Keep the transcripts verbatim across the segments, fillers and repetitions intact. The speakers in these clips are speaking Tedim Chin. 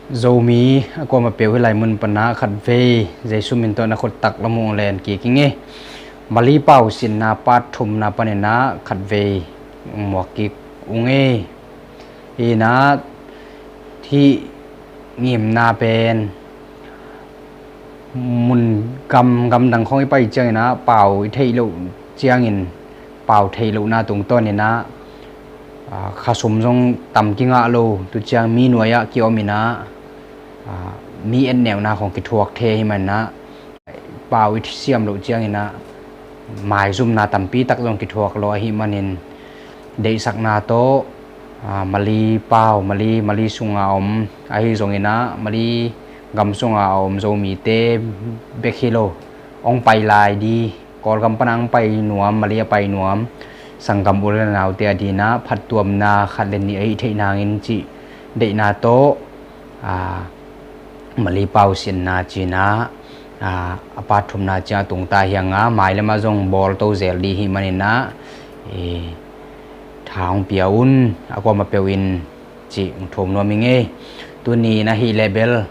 Zomi a kuamah peuh hih lai mun panah khatvei Jesu min tawh na khut tak lam uh len kik ing ei. Mali pau sinna part thumna paninah khatvei muak kik ung ei. Hinah hih ngimna pen mun gam gamdang khawng i pai cianginah pau i theih loh ciangin pau theih lohna tungtawninah, aa, khasum zong tam kingah lo, tu ciang mi nuai-ah kiominah, aa, mi etneuna khawng kithuak thei ahih maninah pau i siam loh cianginah maizumna tampi tak zong kithuak lo ahih manin deihsakna tawh, aa, Mali pau, Mali, Mali sunga om ahi zonginah Mali gam sunga a om Zomite bek hi lo, hong pai lai di, Kawlgam pana hong pai nuam, Mali a pai nuam sanggam u le naute a dinah phattuamna khat le nih ahi theih nangin cih deihna tawh, aa, Mali pau sinna cinah, aa, a part thumna ciang a tungta hianga mai lamah zong bawl to zel di hih maninah, i, tha hong pia un, a kuamah peuh in cih hong thum nuam ing ei. Tuni na hih level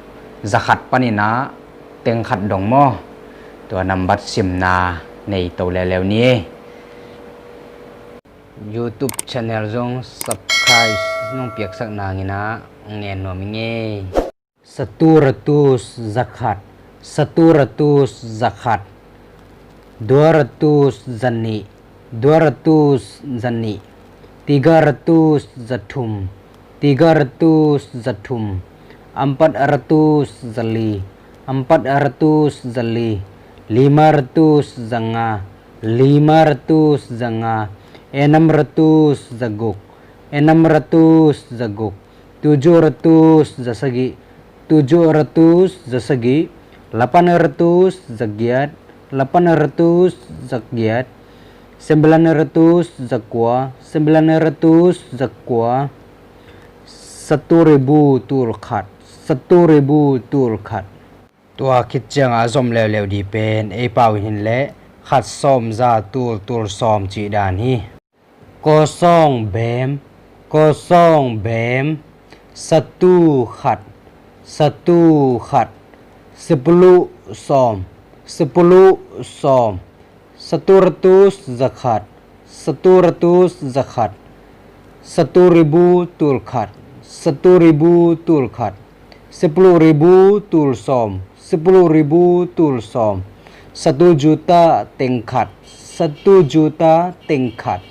zakhat paninah teng khat dong maw, tua nambat simna nei to leuleu ni ei. YouTube channel zong subscribe nong piaksak nanginah ngen nuam ing ei. Satu ratus zakhat, satu ratus zakhat. Dua ratus zanih, dua ratus zanih. Tiga ratus zathum, tiga ratus zathum. Empat ratus zali, empat ratus zali. Lima ratus zanga, lima ratus zanga. Enam ratus zaguk, enam ratus zaguk. Tujuh ratus zasagih, tujuh ratus zasagih. Lapan ratus zagiat, lapan ratus zagiat. Sembilan ratus zakua, sembilan ratus zakua. Satu ribu tul khat, satu ribu tul khat. Tua khit ciangah a zom leuleu di pen ei pau in hin leh khat sawm za tul tul sawm cih dan hi. Kosong bem, kosong bem. Satu khat, satu khat. Sepuluh sawm, sepuluh sawm. Satu ratus zakhat, satu ratus zakhat. Satu ribu tul khat, satu ribu tul khat. Sepuluh ribu tul sawm, sepuluh ribu tul sawm. Satu juta teng khat, satu juta teng khat.